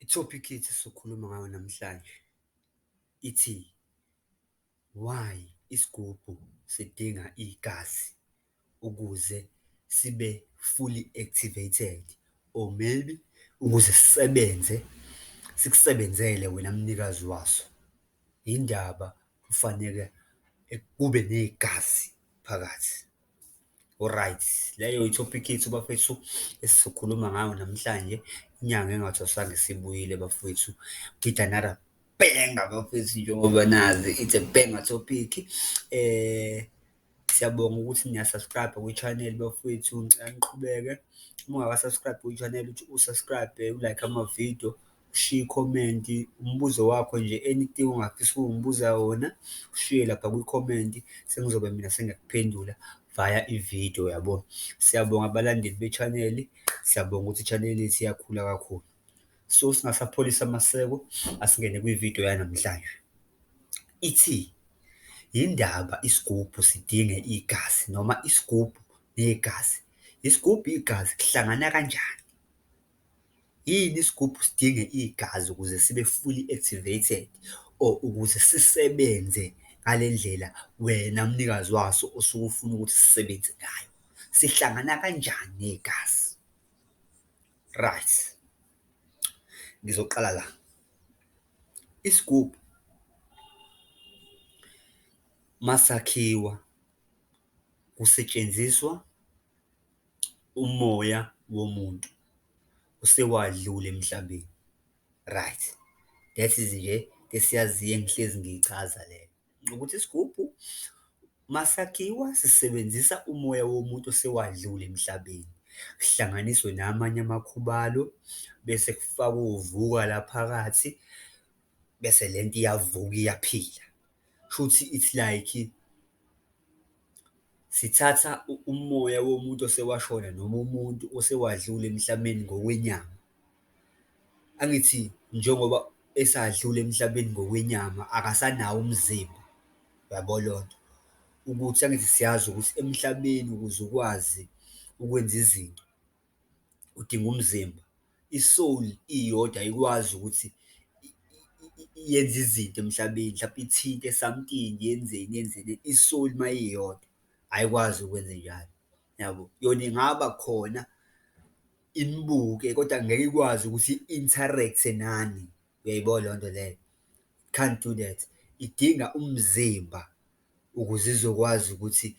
I-topic yethu esizokhuluma ngayo namhlanje ithi, why isigubhu sidinga igazi ukuze sibe fully activated or maybe ukuze sisebenze, sikusebenzele wena mnikazi waso. Yindaba kufaneke kube negazi phakathi? Alright, leyo ithophikhi yethu bafethu esizokhuluma ngayo namhlanje, inyanga engathwasanga isibuyile bafowethu with another banger, bafethu, njengoba nazi, it's a banger topic. Siyabonga ukuthi niya-subscribe-a kwi-channel bafowethu, ngicela niqhubeke, uma ungaka-subscribe kwi-channel u-subscribe, u-like amavidiyo, ushiye ikhomenti, umbuzo wakho nje, anything ongafisa ukungibuza wona, ushiye lapha kwikhomenti, sengizobe mina sengiyakuphendula via ividiyo, yabo. Siyabonga abalandeli be-channel, siyabonga ukuthi i-channel yethu iyakhula kakhulu. So, singasapholisi amaseko, asingene kwividiyo yanamhlanje. Ithi, yindaba isigubhu sidinge igazi noma isigubhu negazi, isigubhu, igazi, kuhlangana kanjani? Yini isigubhu sidinge igazi ukuze sibe fully activated or ukuze sisebenze ngale ndlela wena mnikazi waso osuke ufuna ukuthi sisebenze ngayo, sihlangana kanjani negazi? Right, ngizoqala la, isigubhu masakhiwa kusetshenziswa umoya womuntu osewadlula emhlabeni, right, that is nje esiyaziyo engihlezi ngiyichaza leyo, ukuthi isigubhu masakhiwa sisebenzisa umoya womuntu osewadlula emhlabeni, kuhlanganiswe namanye amakhubalo, bese kufakwe uvuka la phakathi, bese lento iyavuka, iyaphila. Kushuthi it's like, sithatha umoya womuntu osewashona noma umuntu osewadlula emhlabeni ngokwenyama. Angithi njengoba esadlula emhlabeni ngokwenyama akasanawo umzimba, uyabo leyo nto, ukuthi angithi siyazi ukuthi emhlabeni ukuze ukwazi ukwenza izinto udinga umzimba, i-soul iyodwa ayikwazi ukuthi yenze izinto emhlabeni, mhlampe ithinte something, yenzeni yenzeni, i-soul uma iyodwa ayikwazi ukwenzenjalo, yabo. Yona ingaba khona inibuke kodwa ngeke ikwazi ukuthi i-interact-e nani, uyayibona leyo nto leyo, can't do that, idinga umzimba ukuze izokwazi ukuthi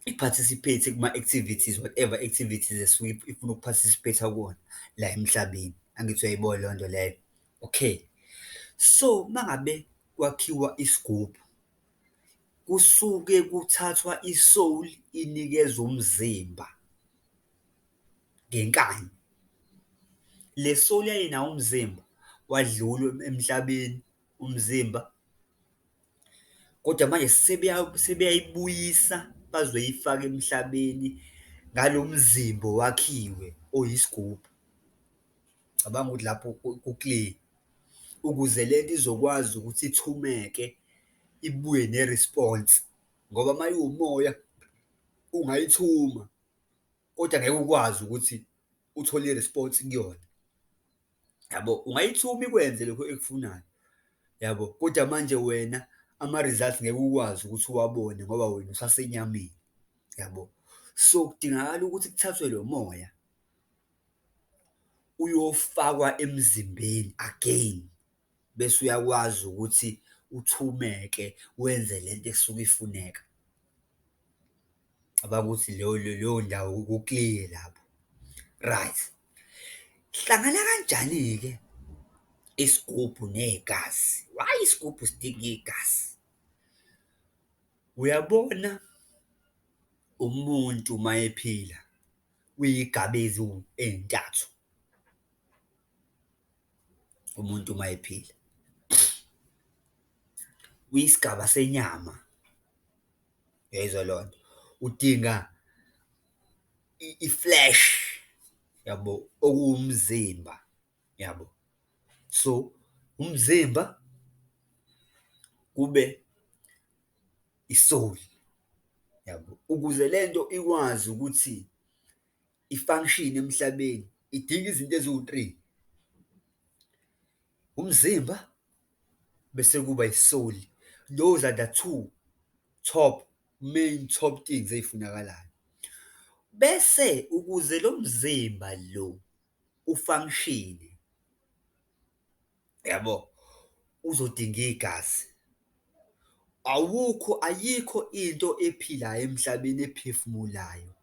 i-participate kuma-activities, whatever activities esuke ifuna uku-participate-a kuwona la emhlabeni, angithi uyayibona leyo nto leyo? Okay, so, uma ngabe kwakhiwa isigubhu, kusuke kuthathwa i-soul inikezwe umzimba ngenkani, le soul yayinawo umzimba, wadlula emhlabeni umzimba, kodwa manje sebeyayibuyisa bazoyifaka emhlabeni ngalo mzimba owakhiwe oyisigubhu. Cabanga ukuthi lapho ku-clear, ukuze lento izokwazi ukuthi ithumeke ibuye ne-response, ngoba uma iwumoya ungayithuma, kodwa ngeke ukwazi ukuthi uthole i-response kuyona, yabo. Ungayithuma ikwenze lokhu ekufunayo, yabo, kodwa manje wena ama-results ngeke ukwazi ukuthi uwabone ngoba wena usasenyameni, yabo. So, kudingakala ukuthi kuthathwe lo moya uyofakwa emzimbeni again, bese uyakwazi ukuthi uthumeke wenze lento esuke ifuneka. Cabanga ukuthi leyo leyo ndawo ku-clear lapho, right. Hlangana kanjani-ke isigubhu negazi? Why isigubhu sidinga igazi? Uyabona umuntu uma ephila uyigaba ey'ntathu, umuntu uma ephila, uyisigaba senyama, uyayizwa leyo nto, udinga i-flesh, yabo, okuwumzimba, yabo. So, umzimba kube i-soul, yabo, ukuze lento ikwazi ukuthi i-function-e emhlabeni. Idinga izinto eziwu-three, umzimba bese kuba i-soul, those are the two top, main top things ey'funakalayo. Bese ukuze lo mzimba lo u-function-e, yabo, uzodinga igazi. Awukho, ayikho into ephilayo emhlabeni ephefumulayo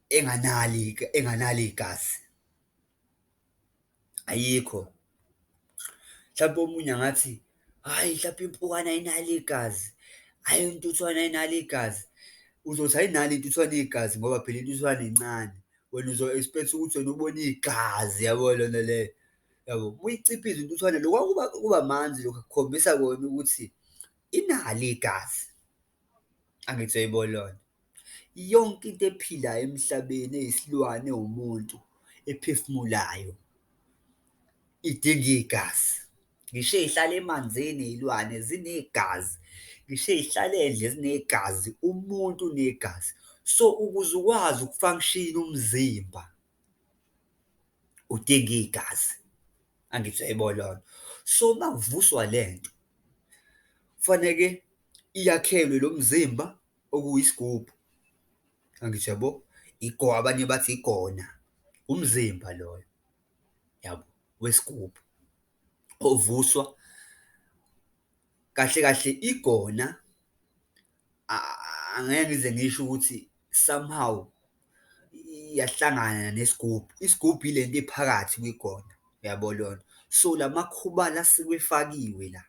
enganalo enganalo igazi, ayikho. Mhlampe omunye angathi, hhayi, mhlampe impukane ayinalo igazi, hhayi intuthwane ayinalo igazi. Uzothi ayinalo intuthwane igazi ngoba phela intuthwane incane, wena uzo-expect-a ukuthi wena ubone igazi, yabo lona leyo, yabo. Uma uyiciphiza intuthwane lokwa kuba kuba manzi lokhu kukhombisa kona ukuthi inalo igazi, angithi uyayibona leyo nto. Yonke into ephilayo emhlabeni eyisilwane, ewumuntu, ephefumulayo idinga igazi, ngisho ey'hlala emanzini iy'lwane zinegazi, ngisho ey'hlala endle zinegazi, umuntu unegazi. So, ukuze ukwazi uku-function-a umzimba udinga igazi, angithi uyayibona leyo nto. So, uma kuvuswa lento, kufaneke iyakhelwe lo mzimba okuyisigubhu, angithi uyabo, abanye bathi igona, umzimba loyo, yabo, wesigubhu ovuswa. Kahle kahle igona angeke ngize ngisho ukuthi somehow iyahlangana nesigubhu, isigubhu ilento ephakathi kwigona, uyabo leyo nto. So, la makhubalo asuke efakiwe la,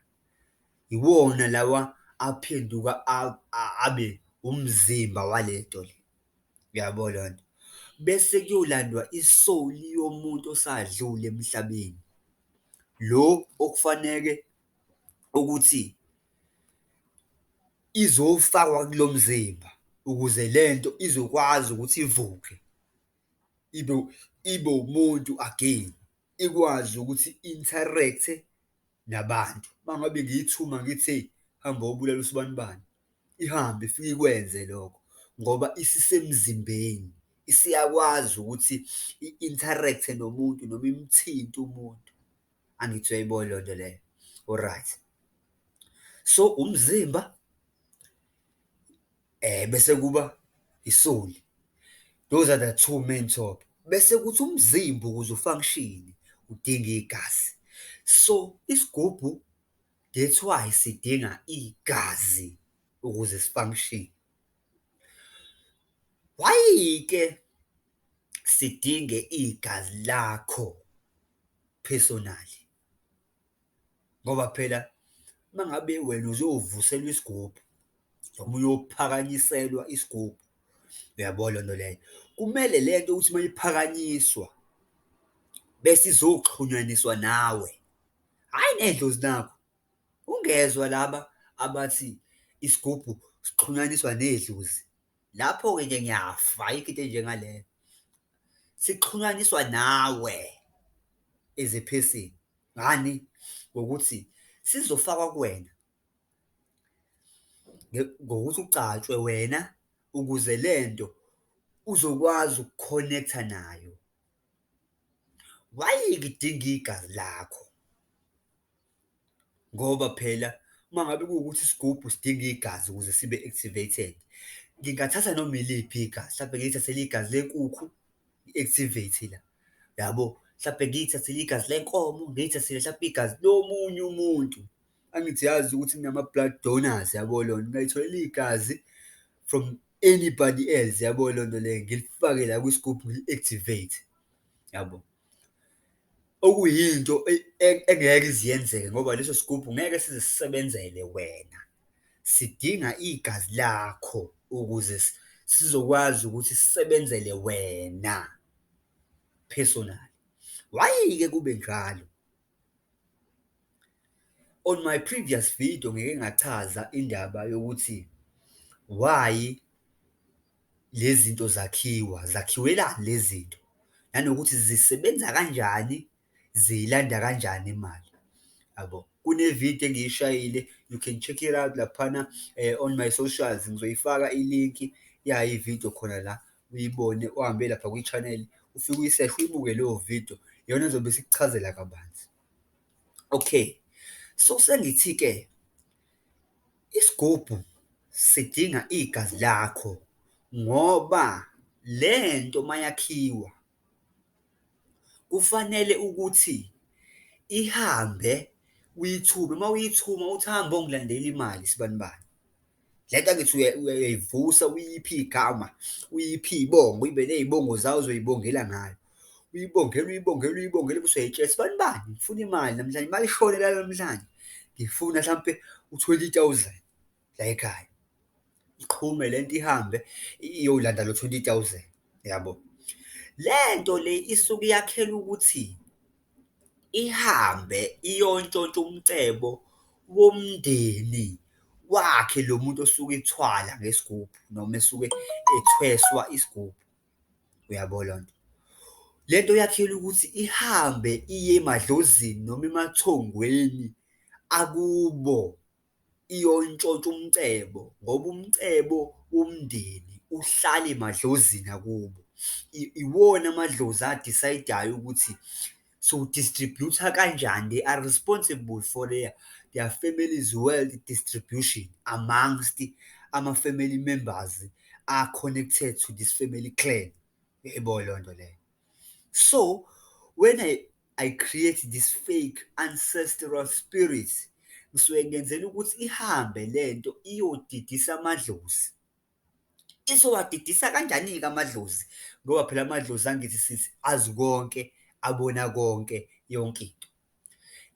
iwona lawa aphenduka abe umzimba walento le, uyabo leyo nto. Bese kuyolandwa i-soul yomuntu osadlula emhlabeni, lo okufaneke ukuthi izofakwa kulo mzimba ukuze lento izokwazi ukuthi ivuke, ibe ibe umuntu again, ikwazi ukuthi i-interact-e nabantu. Uma ngabe ngiyithuma ngithi, hheyi, hamba uyobulala usibanibani, ihambe ifike ikwenze lokho ngoba isisemzimbeni, isiyakwazi ukuthi i-interact-e nomuntu noma imthinte umuntu, angithi uyayibona leyo nto leyo. Alright, so, umzimba bese kuba i-soul, those are the two main top. Bese kuthi umzimba ukuze u-function-e udinga igazi, so isigubhu that's why sidinga igazi ukuze si-function-e. Why-ke sidinge igazi lakho personally? Ngoba phela uma ngabe wena uzovuselwa isigubhu noma uyophakanyiselwa isigubhu, uyabo leyo nto leyo, kumele lento ukuthi uma iphakanyiswa bese izoxhunyaniswa nawe, hhayi nedlozi lakho, ungezwa laba abathi isigubhu sixhunyaniswa nedlozi, lapho-ke nje ngiyafa, ayikho into enjengaleyo. Sixhunyaniswa nawe as a person, ngani? Ngokuthi sizofakwa kuwena ngokuthi ugcatshwe wena ukuze lento uzokwazi uku-connect-a nayo. Why-ke idinga igazi lakho? Ngoba phela uma ngabe kuwukuthi isigubhu sidinga igazi ukuze sibe activated, ngingathatha noma iliphi igazi, hlampe ngiyithathele igazi lenkukhu ngi-activate la, yabo? Mhlampe ngiyithathele igazi lenkomo, ngiyithathele hlampe igazi lomunye umuntu, angithi uyazi ukuthi kunama-blood donors, yabo lona, ngingayitholela igazi from anybody else, yabo leyo nto leyo, ngilifake la kwisigubhu ngili-activate, yabo. Okuyinto engeke ize iyenzeke ngoba leso sigubhu ngeke size sisebenzele wena, sidinga igazi lakho ukuze sizokwazi ukuthi sisebenzele wena personally. Why-ke kube njalo? On my previous video, ngike ngachaza indaba yokuthi why lezi zinto zakhiwa, zakhiwelani lezi zinto, nanokuthi zisebenza kanjani, ziyilanda kanjani imali, yabo. Kune-video engiyishayile, you can check it out laphana on my socials, ngizoyifaka ilinki yayo ividiyo khona la Uyibone uhambe lapha kwi-channel ufike uyiseshe uyibuke leyo vidiyo, iyona ezobe isikuchazela kabanzi. Okay, so sengithi-ke isigubhu sidinga igazi lakho ngoba lento mayakhiwa kufanele ukuthi ihambe uyithume, uma uyithuma uthi, hamba uyongilandela imali sibanibani. Le nto angithi uyayivusa uyiphe igama, uyiphe iy'bongo, ibe ney'bongo zayo ozoyibongela ngayo, uyibongele, uyibongele, uyibongele bese uyayitshela, sibanibani ngifuna imali namhlanje, malishona elanamhlanje ngifuna hlampe u-20 thousand layikhaya. Iqhume lento ihambe iyolanda lo 20 thousand, yabo. Le nto le isuke yakhelwe ukuthi ihambe iyontshontsha umcebo womndeni wakhe lo muntu osuke ethwala ngesigubhu noma esuke ethweswa isigubhu, uyabo leyo nto. Le nto yakhelwe ukuthi ihambe iye emadlozini noma emathongweni akubo iyontshontsha umcebo ngoba umcebo womndeni uhlala emadlozini akubo. Iwona amadlozi a-decide-ayo ukuthi sowu-distribute-a kanjani, they are responsible for their family's wealth distribution amongst ama-family members a-connected to this family clan, uyayibona leyo nto leyo. So, when I create this fake ancestral spirit, ngisuke ngenzela ukuthi ihambe lento iyodidisa amadlozi. Izowadidisa kanjani-ke amadlozi? Ngoba phela amadlozi angithi sithi azi konke, abona konke, yonke into.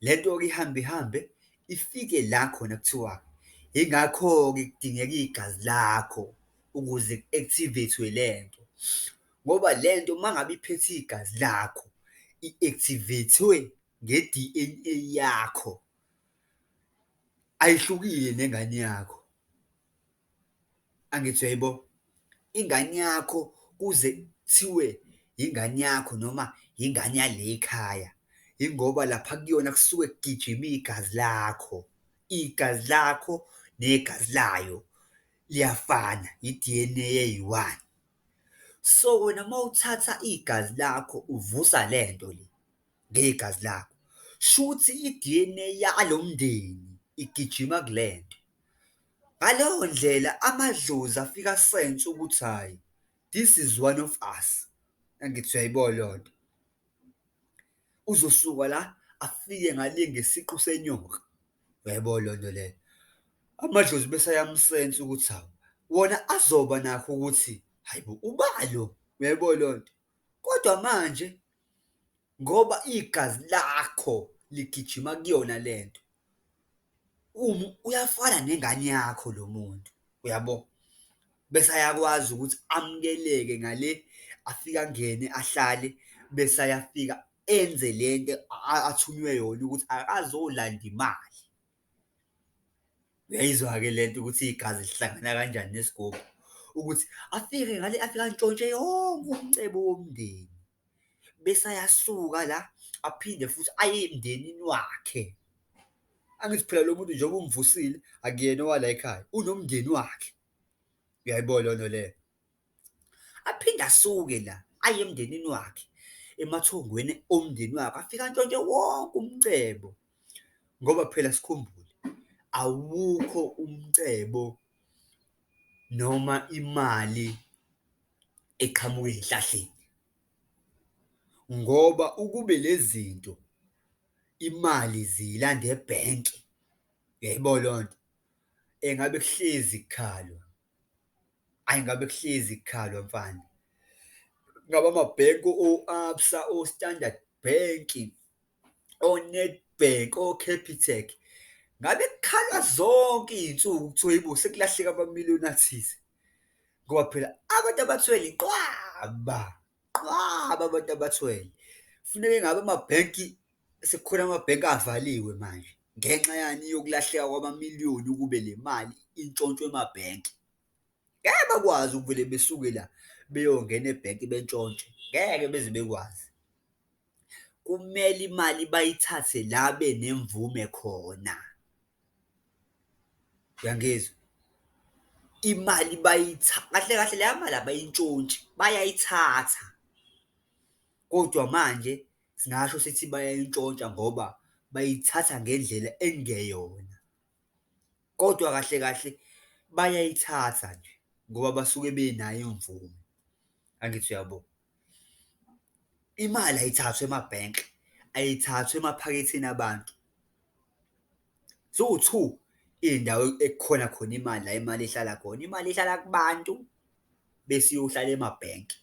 Le nto-ke ihambe ihambe ifike la khona kuthiwa, yingakho-ke kudingeka igazi lakho ukuze ku-activate-we lento, ngoba lento uma ngabe iphethe igazi lakho, i-activate-we nge-DNA yakho, ayihlukile nengane yakho. Angithi uyayibona? Ingane yakho kuze kuthiwe ingane yakho noma ingane yale ekhaya, yingoba lapha kuyona kusuke kugijima igazi lakho, igazi lakho negazi layo liyafana, i-DNA eyi-one. So, wena uma uthatha igazi lakho uvusa lento le ngegazi lakho, shuthi i-DNA yalo mndeni igijima kule nto. Ngaleyo ndlela amadlozi afike asense ukuthi hhayi, this is one of us, angithi uyayibona leyo nto. Uzosuka la afike ngale ngesiqu senyoka, uyayibona leyo nto leyo. Amadlozi bese ayamusensa ukuthi hawu, wona azoba nakho ukuthi, hhayi bo, uba lo? Uyayibona leyo nto. Kodwa manje ngoba igazi lakho ligijima kuyona lento, uyafana nengane yakho lo muntu, uyabo? Bese ayakwazi ukuthi amukeleke ngale, afike angene ahlale bese ayafika enze lento athunywe yona ukuthi akazolanda imali. Uyayizwa-ke le nto ukuthi igazi lihlangana kanjani nesigubhu, ukuthi afike ngale afike antshontshe yonke umcebo womndeni, bese ayasuka la aphinde futhi aye emndenini wakhe. Angithi phela lo muntu njengoba umvusile akuyena owalayikhaya, unomndeni wakhe, uyayibona leyo nto leyo. Aphinde asuke la aye emndenini wakhe, emathongweni omndeni wakhe afike antshontshe wonke umcebo, ngoba phela sikhumbule, awukho umcebo noma imali eqhamuka ey'hlahleni, ngoba ukube le zinto imali ziyilanda ebhenki, uyayibona leyo nto, engabe kuhlezi kukhalwa, hhayi ngabe kuhlezi kukhalwa mfana. Ngabe amabhenki o-ABSA, o-Standard Bank, o-Nedbank, o-Capitec, ngabe kukhalwa zonke iy'nsuku kuthiwe hhayi bo, sekulahleke amamiliyoni athize, ngoba phela abantu abathwele inqwaba, inqwaba abantu abathwele. Kufuneke ngabe amabhenki sekukhona amabhenki avaliwe manje, ngenxa yani, yokulahleka kwamamiliyoni ukube le mali intshontshwa emabhenki. Ngeke bakwazi ukuvele besuke la beyongena ebhenki bentshontshe, ngeke beze bekwazi. Kumele imali bayithathe la benemvume khona. Uyangizwa? Imali kahle kahle leya mali abayintshontshi, bayayithatha kodwa manje singasho sithi bayayintshontsha ngoba bayithatha ngendlela ekungeyona, kodwa kahle kahle bayayithatha nje ngoba basuke benayo imvume, angithi uyabo? Imali ayithathwa emabhenki, ayithathwa emaphaketheni abantu. Ziwu-two iy'ndawo ekukhona khona imali, la imali ehlala khona, imali ihlala kubantu bese iyohlala emabhenki.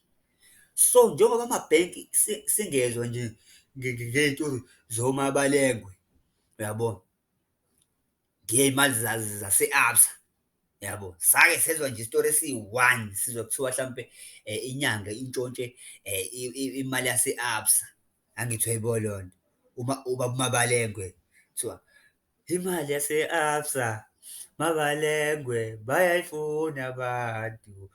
So, njengoba amabhenki singezwa nje ngey'tori zomabalengwe, uyabo, ngey'mali zase-ABSA, yabo? Sake sezwa nje isitori esiyi-one, sizwa kuthiwa hlampe inyanga intshontshe imali yase-ABSA, angithi uyayibona leyo nto? Uma ubaba uMabalengwe, kuthiwa, imali yase-ABSA, Mabalengwe bayayifuna abantu.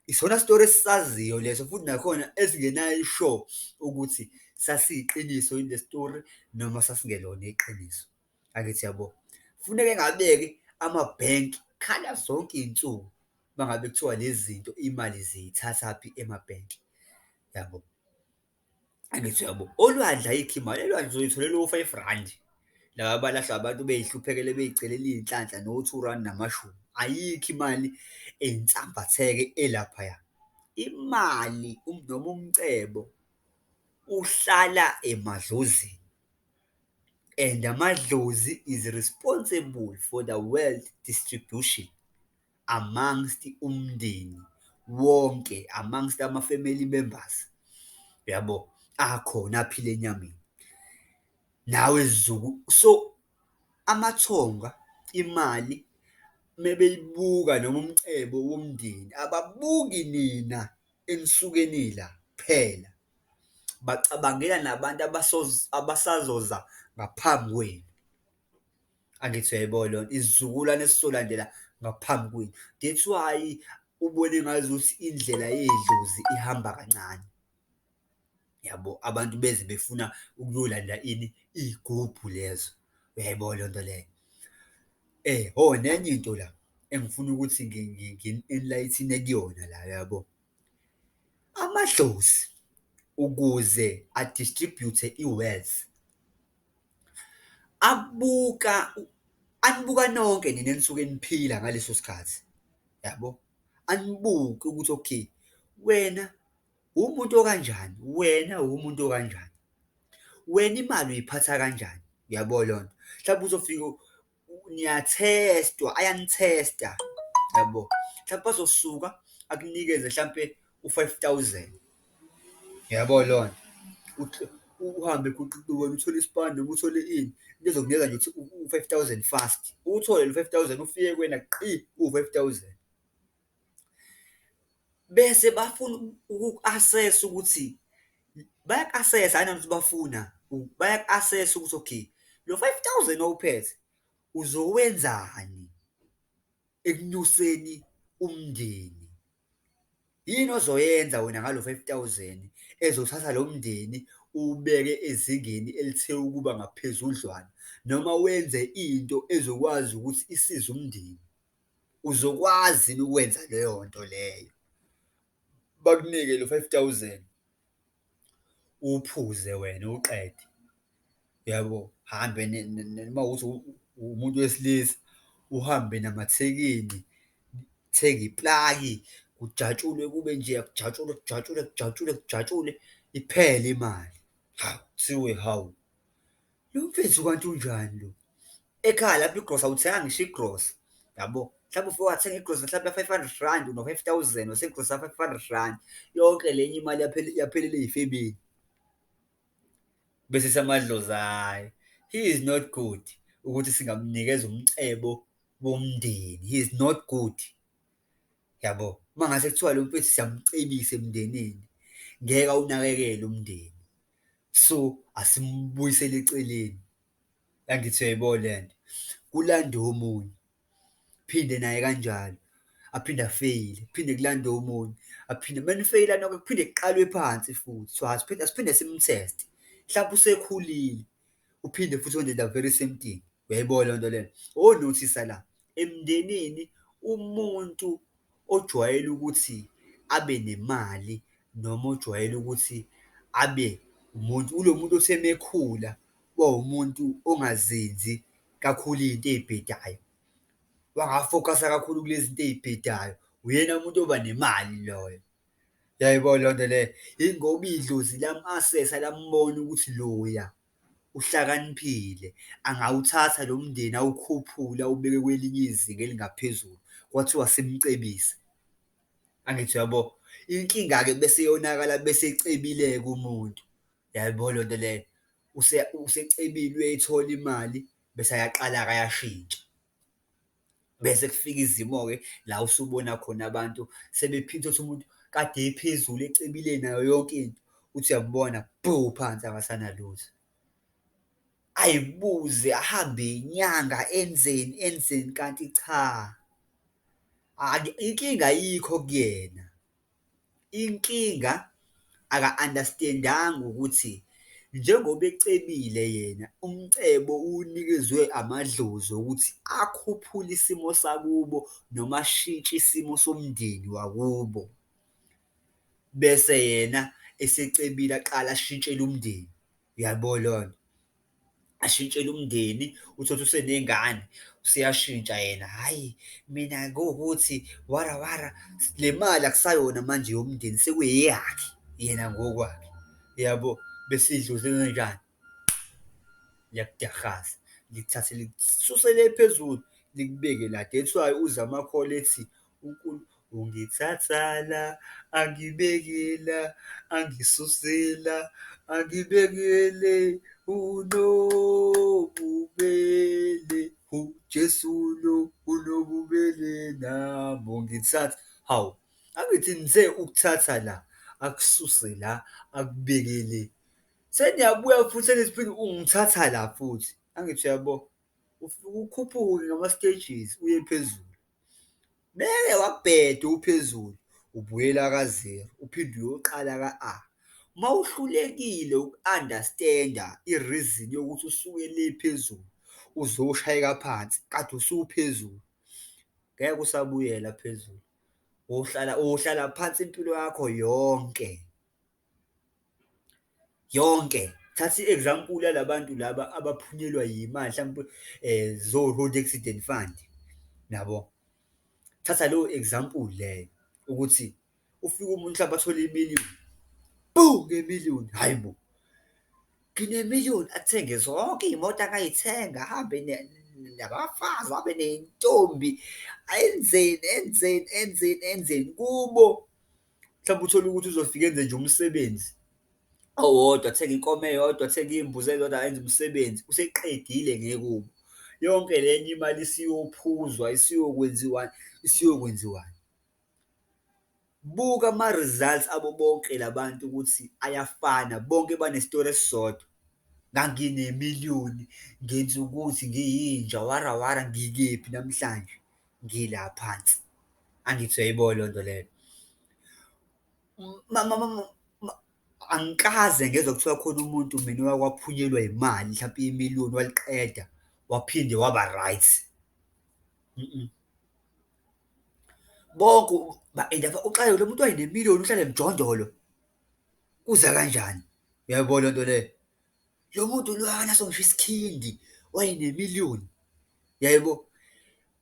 Isona sitori esisaziyo leso futhi nakhona esingenayo i-sure ukuthi sasiyiqiniso yini le sitori noma sasingelona iqiniso, angithi uyabo? Kufuneke ngabe-ke amabhenki khala zonke iy'nsuku uma ngabe kuthiwa lezi zinto imali ziyithathaphi emabhenki, yabo? Angithi uyabo? Olwandle ayikho imali, elwandle uzoyitholela o-five randi, laba abalahlwa abantu bey'hluphekela bey'celela iy'nhlanhla no-two randi namashumi, ayikho imali eyinsambatheke elaphaya. Imali noma umcebo uhlala emadlozini and amadlozi is responsible for the wealth distribution amongst umndeni wonke, amongst ama-family members, uyabo, akhona aphila enyameni, nawe so, amathonga imali mebeyibuka noma umcebo womndeni ababuki nina enisuke nila kuphela, bacabangela nabantu abasazoza ngaphambi kwenu. Angithi uyayibona leyo nto, isizukulwane esizolandela ngaphambi kwenu. That's why ubone ngazuthi indlela yedlozi ihamba kancane, yabo, abantu beze befuna ukuyolanda ini, iy'gubhu lezo, uyayibona leyo nto leyo? Oh, nenye into la engifuna ukuthi ngini-enlight-ine kuyona la, yabo? Amadlozi ukuze a-distribute-e i-wealth, abuka, anibuka nonke nina enisuke niphila ngaleso sikhathi, yabo? Anibuke ukuthi okay, wena uwumuntu okanjani, wena uwumuntu okanjani, wena imali uyiphatha kanjani, uyabo leyo nto? Mhlawumbe uzofika niyathestwa, ayanithesta, yabo? Mhlawumpe azosuka akunikeze hlampe u-five thousand, uyabo leyo nto? Uhambe gwiqiqi wena uthole isipani noma uthole ini, into ezokunikeza nje u-five thousand fast, uwuthole lo five thousand ufike kuwena qi, uwu-five thousand. Bese bafuna ukuku-assess-a ukuthi, bayaku-assess-a, hhayi nanokuthi bafuna, bayaku-assess-a ukuthi okay, lo five thousand owuphethe uzowenzani ekunyuseni umndeni? Yini ozoyenza wena ngalo five thousand ezothatha lo mndeni uwubeke ezingeni elithe ukuba ngaphezudlwana, noma wenze into ezokwazi ukuthi isize umndeni, uzokwazi yini ukwenza leyo nto leyo? Bakunike lo five thousand, uphuze wena uwuqede, uyabo? Hambe uma kuwukuthi umuntu wesilisa, uhambe namathekeni, uthenge iplaki, kujatshulwe kube njeya, kujatshulwe, kujatshulwe, kujatshulwe, kujatshulwe, iphele imali. Hawu, kuthiwe hawu, lo mfethu kanti unjani lo? Ekhaya lapho igrosa awuthenganga ngisho igrosa, yabo? Mhlawumbe ufike wathenga igrosa mhlawumbe ya-five hundred rand, uno-five thousand, wathenga igrosa ka-five hundred rand, yonke le enye imali yaphelela ey'febeni. Bese ethi amadlozi, hhayi, he is not good ukuthi singamnikeza umcebo womndeni, he is not good, yabo? Uma ngase kuthiwa lo mfethu siyamcebisa emndenini, ngeke awunakekele umndeni, so, asimbuyisele eceleni, angithi uyayibona le nto? Kulandwe omunye, phinde naye kanjalo, aphinde afeyile, kuphinde kulandwe omunye, aphinde, uma nifeyila nonke kuphinde kuqalwe phansi futhi, kuthiwa asiphinde, asiphinde simtheste, mhlampe usekhulile, uphinde futhi wenze the very same thing, uyayibona leyo nto leyo? Onothisa la, emndenini umuntu ojwayele ukuthi abe nemali noma ojwayele ukuthi abe umuntu, ulo muntu othe uma ekhula kwawumuntu ongazenzi kakhulu iy'nto ey'bhedayo, wangafokhasa kakhulu kule zinto ey'bhedayo, uyena muntu oba nemali loyo. Uyayibona leyo nto leyo? Yingoba idlozi lamu-asesa, lambona ukuthi loya uhlakaniphile angawuthatha lo mndeni awukhuphule awubeke kwelinye izinga elingaphezulu, kwathiwa simcebise, angithi uyabo? Inkinga-ke bese iyonakala bese ecebile-ke umuntu, uyayibona leyo nto leyo? Usecebile uyayithola imali bese ayaqala-ke ayashintsha. Bese kufika izimo-ke la usubona khona abantu uthole ukuthi umuntu kade ephezulu ecebile enayo yonke into, uthi uyambona bo phansi akasanalutho. Ayibuze, ahambe inyanga enzeni enzeni kanti cha, inkinga ayikho kuyena, inkinga aka-understand-anga ukuthi njengoba ecebile yena, umcebo uwunikezwe amadlozi ukuthi akhuphule isimo sakubo noma ashintshe isimo somndeni wakubo, bese yena esecebile aqale ashintshele umndeni, uyabo leyo nto? Ashintshele umndeni, uthole ukuthi useney'ngane, useyashintsha yena, hhayi, mina kuwukuthi wara wara, le mali akusayona manje eyomndeni sekuyeyakhe yena ngokwakhe, uyabo? Bese idlozi lenzenjani? Liyakudahaza, likuthathe likususe le phezulu likubeke la, that's why uZamakhola ethi, ungithatha la, angibeke la, angisuse la, angibeke le, unobubele, uJesu lo unobubele nami, ungithatha, hawu, angithi nithe ukuthatha la, akususe la, akubeke le, seniyabuya futhi senithi ungithatha la futhi, angithi uyabo? Ufike ukhuphuke ngama-stages uye phezulu, meke wabheda uphezulu, ubuyela ka-zero, uphinde uyoqala ka-A. Uma uhlulekile uku-understand-a i-reason yokuthi usuke le phezulu uzoshayeka phansi kade usuphezulu, ngeke usabuyela phezulu, uyohlala, uyohlala phansi impilo yakho yonke, yonke. Thatha i-example yala bantu laba abaphunyelwa yimali hlampe zo-Road Accident Fund, yabo? Thatha leyo example leyo ukuthi ufike umuntu mhlampe athole imiliyoni, bo ngemiliyoni, hhayi bo, nginemiliyoni, athenge zonke iy'moto angay'thenga, ahambe nabafazi, abe ney'ntombi, enzeni, enzeni, enzeni, enzeni, kubo mhlawumbe uthole ukuthi uzofika enze nje umsebenzi owodwa, athenge inkomo eyodwa, athenge iy'mbuzi eyodwa ayenze umsebenzi, useqedile ngekubo. Yonke lenye imali isiyophuzwa, isiyokwenziwani, isiyokwenziwani. Buka ama-results abo bonke la bantu ukuthi ayafana, bonke banesitori esisodwa, nganginemiliyoni, ngenza ukuthi, ngiyinja, wara wara, ngikephi namhlanje? Ngila phansi, angithi uyayibona leyo nto leyo? Angikaze ngezwa kuthiwa khona umuntu mina owake waphunyelwa imali mhlampe imiliyoni waliqeda waphinde waba-right, Bonke ba-end-apha, uxakeke lo muntu wayenemiliyoni uhlala emjondolo, kuza kanjani? Uyayibona leyo nto leyo? Lo muntu lo akanaso ngisho isikhindi wayenemiliyoni, uyayibo?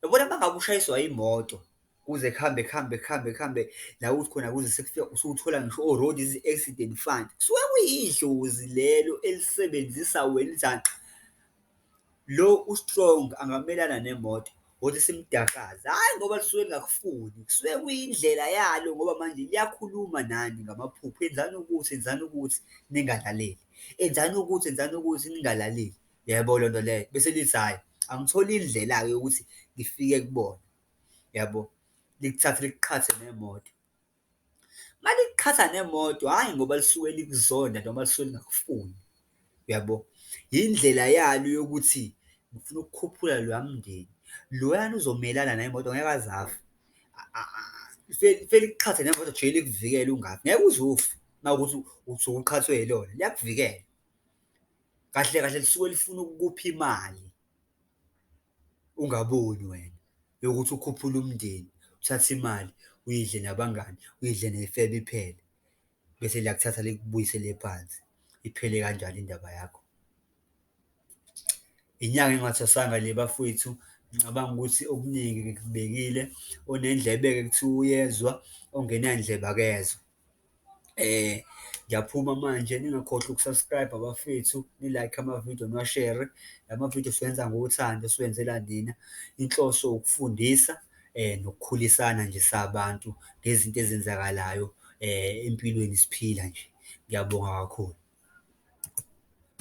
Uyabona uma ngabe ushayiswa imoto kuze kuhambe kuhambe kuhambe kuhambe la uthi khona kuze sekufika usuthola ngisho o-Road Accident Fund, kusuke kuyidlozi lelo elisebenzisa wena lithi hanqa, lo u-strong angamelana nemoto, wothi simdahaze, hhayi ngoba lisuke lingakufuni, kusuke kuyindlela yalo ngoba manje liyakhuluma nani ngamaphupho, enzani ukuthi, enzani ukuthi, ningalaleli, enzani ukuthi, enzani ukuthi, ningalaleli, uyayibona leyo nto leyo? Bese lithi hhayi, angithole indlela-ke yokuthi ngifike kubona, yabo? Likuthathe likuqhathe nemoto. Uma likuqhatha nemoto, hhayi ngoba lisuke likuzonda noma lisuke lingakufuni, uyabo? Indlela yalo yokuthi ngifuna ukukhuphula loya mndeni, loyana uzomelana nemoto ngeke aze afe, lifike likuqhathe nemoto nje likuvikele ungafi, ngeke uze ufe uma kuwukuthi usuke uqhathwe yilona, liyakuvikela. Kahle kahle lisuke lifuna ukukupha imali ungaboni wena yokuthi ukhuphule umndeni, uthathe imali Uyidle nabangani, uyidle ney'febe iphele, bese liyakuthatha likubuyisele phansi, iphele kanjalo indaba yakho. Inyanga engathwasanga le bafowethu, ngicabanga ukuthi okuningi ngikubekile onendlebe-ke kuthiwa uyezwa, ongenandlebe akezwa. Ngiyaphuma manje ningakhohlwa uku-subscribe-a bafethu, ni-like amavidiyo, niwashere, lamavidiyo siwenza ngothando siwenzela nina, inhloso ukufundisa nokukhulisana nje sabantu ngezinto ezenzakalayo empilweni siphila nje. Ngiyabonga kakhulu.